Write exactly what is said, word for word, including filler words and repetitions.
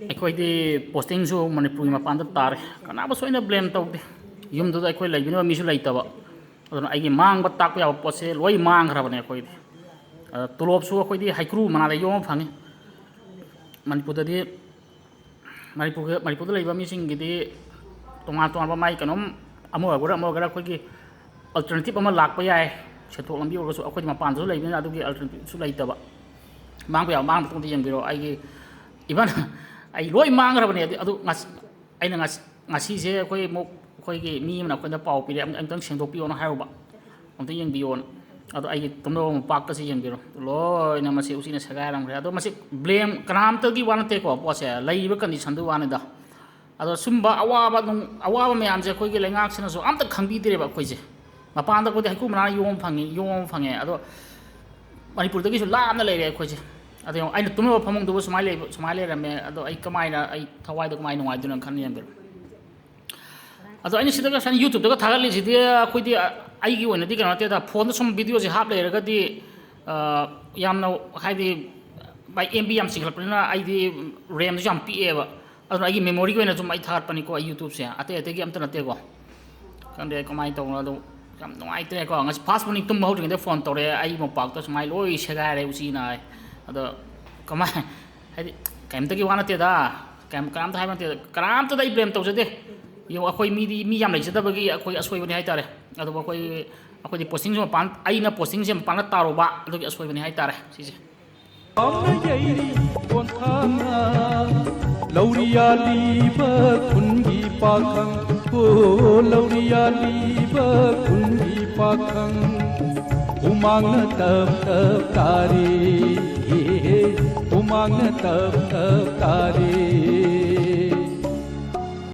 ꯑꯩꯈꯣꯏꯗꯤ ꯄꯣꯁꯇꯤꯡꯁꯨ ꯃꯅꯤꯄꯨꯔꯒꯤ ꯃꯄꯥꯟꯗ ꯇꯥꯔꯦ꯫ ꯀꯅꯥꯕꯨꯁꯨ ꯑꯩꯅ ꯕ꯭ꯂꯦꯝ ꯇꯧꯗꯦ꯫ ꯌꯨꯝꯗꯨꯗ ꯑꯩꯈꯣꯏ ꯂꯩꯕꯤꯅꯕ ꯃꯤꯁꯨ ꯂꯩꯇꯕ꯫ ꯑꯗꯨꯅ ꯑꯩꯒꯤ ꯃꯥꯡꯕ ꯇꯥꯛꯄ ꯌꯥꯕ ꯄꯣꯠꯁꯦ ꯂꯣꯏ ꯃꯥꯡꯈ꯭ꯔꯕꯅꯦ ꯑꯩꯈꯣꯏꯗꯤ꯫ ꯑꯗ ꯇꯣꯂꯣꯞꯁꯨ ꯑꯩꯈꯣꯏꯗꯤ ꯍꯩꯀ꯭ꯔꯨ ꯃꯅꯥꯗ ꯌꯣꯝꯃ ꯐꯪꯉꯤ꯫ ꯃꯅꯤꯄꯨꯔꯗꯗꯤ, ꯃꯅꯤꯄꯨꯔꯒ, ꯃꯅꯤꯄꯨꯔꯗ ꯂꯩꯕ ꯃꯤꯁꯤꯡꯒꯤꯗꯤ ꯇꯣꯉꯥꯟ ꯇꯣꯉꯥꯟꯕ ꯃꯥꯏ ꯀꯩꯅꯣꯝ, ꯑꯃ ꯑꯣꯏꯒꯦꯔꯥ ꯑꯃ ꯑꯣꯏꯒꯦꯔꯥ ꯑꯩꯈꯣꯏꯒꯤ ꯑꯜꯇꯔꯅꯦꯇꯤꯞ ꯑꯃ ꯂꯥꯛꯄ ꯌꯥꯏ꯫ ꯁꯦꯟꯊꯣꯛ ꯂꯝꯕꯤ ꯑꯣꯏꯔꯒꯁꯨ ꯑꯩꯈꯣꯏꯗꯤ ꯃꯄꯥꯟꯗꯁꯨ ꯂꯩꯕꯅꯤꯅ ꯑꯗꯨꯒꯤ ꯑꯜꯇꯔꯅꯦꯇꯤꯞꯁꯨ ꯂꯩꯇꯕ꯫ ꯃꯥꯡꯕ ꯌꯥꯕ ꯃꯥꯡꯕ ꯃꯇꯨꯡꯗ ꯌꯦꯡꯕꯤꯔꯣ꯫ ꯑꯩꯒꯤ ꯏꯚꯟ ꯑꯩ ꯂꯣꯏ ꯃꯥꯡꯈ꯭ꯔꯕꯅꯦ꯫ ꯑꯗꯨ, ꯑꯗꯨ ꯉꯁꯤ, ꯑꯩꯅ ꯉꯁꯤ, ꯉꯁꯤꯁꯦ ꯑꯩꯈꯣꯏ ꯑꯃꯨꯛ ꯑꯩꯈꯣꯏꯒꯤ ꯃꯤ ꯑꯃꯅ ꯑꯩꯈꯣꯏꯗ ꯄꯥꯎ ꯄꯤꯔꯛꯑꯦ, "ꯑꯝ-, ꯑꯝꯇꯪ ꯁꯦꯡꯗꯣꯛꯄꯤꯌꯣꯅ" ꯍꯥꯏꯔꯨꯕ, "ꯑꯝꯇ ꯌꯦꯡꯕꯤꯌꯣꯅ"꯫ ꯑꯗꯣ ꯑꯩꯒꯤ ꯇꯨꯝꯅꯕ ꯃꯣꯝꯄꯥꯛꯀꯁꯦ ꯌꯦꯡꯕꯤꯔꯣ, ꯂꯣꯏꯅ ꯃꯁꯤ ꯎꯆꯤꯅ ꯁꯦꯒꯥꯏꯔꯝꯈ꯭ꯔꯦ꯫ ꯑꯗꯣ ꯃꯁꯤ ꯕ꯭ꯂꯦꯝ ꯀꯅꯥꯝꯇꯒꯤ ꯋꯥ ꯅꯠꯇꯦꯀꯣ, ꯄꯣꯠꯁꯦ ꯂꯩꯔꯤꯕ ꯀꯟꯗꯤꯁꯟꯗꯨꯒꯤ ꯋꯥꯅꯤꯗ꯫ ꯑꯗꯣ ꯁꯨꯝꯕ ꯑꯋꯥꯕ ꯅꯨꯡ-, ꯑꯋꯥꯕ ꯃꯌꯥꯝꯁꯦ ꯑꯩꯈꯣꯏꯒꯤ ꯂꯩꯉꯥꯛꯁꯤꯅꯁꯨ ꯑꯝꯇ ꯈꯪꯕꯤꯗ꯭ꯔꯦꯕ ꯑꯩꯈꯣꯏꯁꯦ꯫ ꯃꯄꯥꯟꯗ ꯑꯩꯈꯣꯏꯗꯤ ꯍꯩꯀ꯭ꯔꯨ ꯃꯅꯥ ꯌꯣꯝ ꯐꯪꯉꯤ, ꯌꯣꯝ ꯐꯪꯉꯦ꯫ ꯑꯗꯣ ꯃꯅꯤꯄꯨꯔꯗꯒꯤꯁꯨ ꯂꯥꯞꯅ ꯂꯩꯔꯦ ꯑꯩꯈꯣꯏꯁꯦ꯫ ꯑꯗꯣ ꯌꯦꯡꯉꯣ, ꯑꯩꯅ ꯇꯨꯝꯅꯕ ꯐꯃꯨꯡꯗꯨꯕꯨ ꯁꯨꯃꯥꯏꯅ ꯂꯩꯕ, ꯁꯨꯃꯥꯏꯅ ꯂꯩꯔꯝꯃꯦ꯫ ꯑꯗꯣ ꯑꯩ ꯀꯃꯥꯏꯅ, ꯑꯩ ꯊꯋꯥꯏꯗ ꯀꯃꯥꯏꯅ ꯅꯨꯡꯉꯥꯏꯗꯣꯏꯅꯣ ꯈꯟ ꯌꯦꯡꯕꯤꯔꯣ꯫ ꯑꯗꯣ ꯑꯩꯅ ꯁꯤꯗꯒ ꯁꯨꯃꯥꯏꯅ YouTube-ꯇꯒ ꯊꯥꯒꯠꯂꯤꯁꯤꯗꯤ ꯑꯩꯈꯣꯏꯗꯤ, ꯑ, ꯑꯩꯒꯤ ꯑꯣꯏꯅꯗꯤ ꯀꯩꯅꯣ ꯅꯠꯇꯦꯗ, ꯐꯣꯟꯗ ꯁꯨꯝ ꯚꯤꯗꯤꯑꯣꯁꯦ ꯍꯥꯞ ꯂꯩꯔꯒꯗꯤ, ꯑ, ꯌꯥꯝꯅ, ꯍꯥꯏꯗꯤ, ꯚꯥꯏ, ꯑꯦꯝ ꯕꯤ ꯌꯥꯝ ꯆꯤꯡꯈꯠꯂꯛꯄꯅꯤꯅ ꯑꯩꯗꯤ ꯔꯦꯝꯁꯨ ꯌꯥꯝ ꯄꯤꯛꯑꯦꯕ꯫ ꯑꯗꯨꯅ ꯑꯩꯒꯤ ꯃꯦꯃꯣꯔꯤꯒꯤ ꯑꯣꯏꯅ ꯁꯨꯝ ꯑꯩ ꯊꯥꯒꯠꯄꯅꯤꯀꯣ, ꯑꯩ YouTube-ꯁꯦ꯫ ꯑꯇꯩ ꯑꯇꯩꯒꯤ ꯑꯝꯇ ꯅꯠꯇꯦꯀꯣ꯫ ꯈꯪꯗꯦ ꯀꯃꯥꯏꯅ ꯇꯧꯕꯅꯣ, ꯑꯗꯣ ꯌꯥꯝ ꯅꯨꯡꯉꯥꯏꯇ꯭ꯔꯦꯀꯣ꯫ ꯉꯁꯤ first morning ꯇꯨꯝꯕ ꯍꯧꯗ꯭ꯔꯤꯉꯩꯗ ꯐꯣꯟ ꯇꯧꯔꯛꯑꯦ, "ꯑꯩ ꯃꯣꯝꯄꯥꯛꯇꯣ ꯁꯨꯃꯥꯏꯅ ꯂꯣꯏ ꯁꯦꯒꯥꯏꯔꯦ ꯎꯆꯤꯅ" ꯍꯥꯏ꯫ ꯑꯗꯣ ꯀꯃꯥꯏ-, ꯍꯥꯏꯗꯤ ꯀꯩꯝꯇꯒꯤ ꯋꯥ ꯅꯠꯇꯦꯗ, ꯀꯩꯝ, ꯀꯅꯥꯝꯇ ꯍꯥꯏꯕ ꯅꯠꯇꯦꯗ, ꯀꯅꯥꯝꯇꯗ ꯑꯩ ꯕ꯭ꯂꯦꯝ ꯇꯧꯖꯗꯦ꯫ ꯌꯦꯡꯉꯣ, ꯑꯩꯈꯣꯏ ꯃꯤꯗꯤ, ꯃꯤ ꯌꯥꯝ ꯂꯩꯖꯗꯕꯒꯤ ꯑꯩꯈꯣꯏ ꯑꯁꯣꯏꯕꯅꯤ ꯍꯥꯏꯇꯥꯔꯦ꯫ ꯑꯗꯨꯕꯨ ꯑꯩꯈꯣꯏ, ꯑꯩꯈꯣꯏꯗꯤ ꯄꯣꯁꯇꯤꯡꯁꯦ ꯃꯄꯥꯟ, ꯑꯩꯅ ꯄꯣꯁꯇꯤꯡꯁꯦ ꯃꯄꯥꯟꯗ ꯇꯥꯔꯨꯕ ꯑꯗꯨꯒꯤ ꯑꯁꯣꯏꯕꯅꯤ ꯍꯥꯏꯇꯥꯔꯦ ꯁꯤꯁꯦ꯫ ꯂꯧꯔꯤꯌꯥ ꯂꯤꯕ ꯈꯨꯟꯒꯤ ꯄꯥꯈꯪ, ꯑꯣ, ꯂꯧꯔꯤꯌꯥ ꯂꯤꯕ ꯈꯨꯟꯒꯤ ꯄꯥꯈꯪ, ꯍꯨꯃꯥꯡꯅ ꯇꯞ ꯇꯞ ꯇꯥꯔꯤ, ꯍꯨꯃꯥꯡꯅ ꯇꯞ ꯇꯞ ꯇꯥꯔꯤ꯫